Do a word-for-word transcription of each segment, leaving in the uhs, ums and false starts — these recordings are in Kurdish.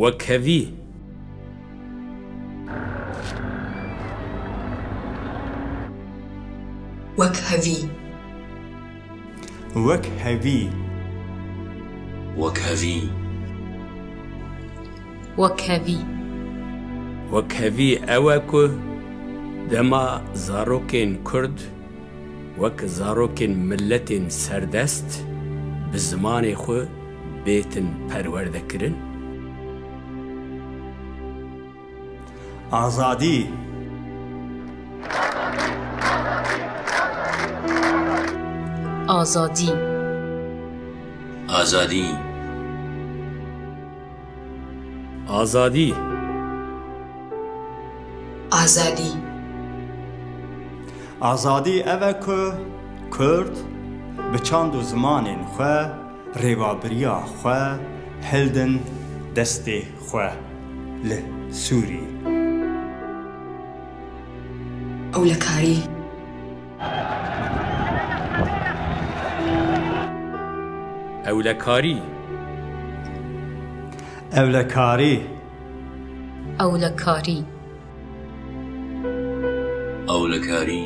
Wekhevî. Wekhevî. Wekhevî. Wekhevî. Wekhevî. Wekhevî ew e ku dema zarokên Kurd wek zarokên miletên serdest bi zimanê xwe bêtin perwerdekirin. Azadî. Azadî. Azadî. Azadî. Azadî. Azadî ev e ku Kurd bi çand û zimanên xwe rêvabiriya xwe hildin destê xwe li Sûrî. Ewlekarî. Ewlekarî. Ewlekarî. Ewlekarî. Ewlekarî.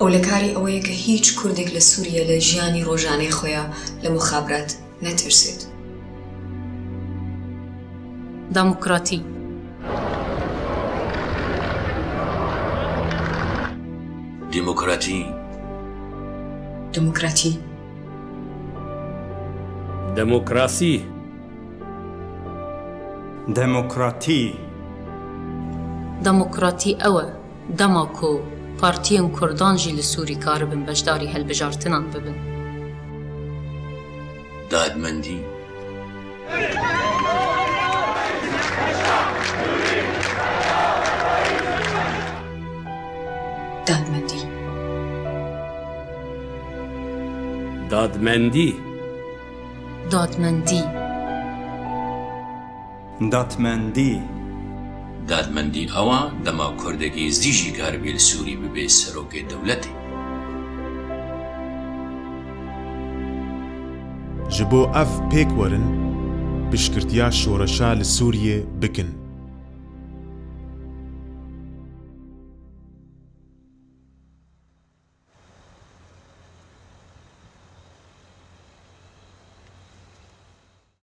Ewlekarî ئەوەیە کە هیچ کوردێک لە سووریە لە ژیانی ڕۆژانەی خۆیان لە مخابرات نەترسێت. Demokratî. Demokratî. Demokratî. Demokrasî. Demokratî. Demokratî ew e dema ku partiyên kurdan jî li Sûrî karibin beşdarî hilbijartinan bibin. Dadmendî. Dadmendî. Dadmendî. Dadmendî. Dadmendî. Dadmendî ew e dema kurdekî êzdî jî karibê li Sûrî bibê serokê dewletê. Ji bo ev pêk werin, piştgirtiya şoreşa li Sûriyê bikin.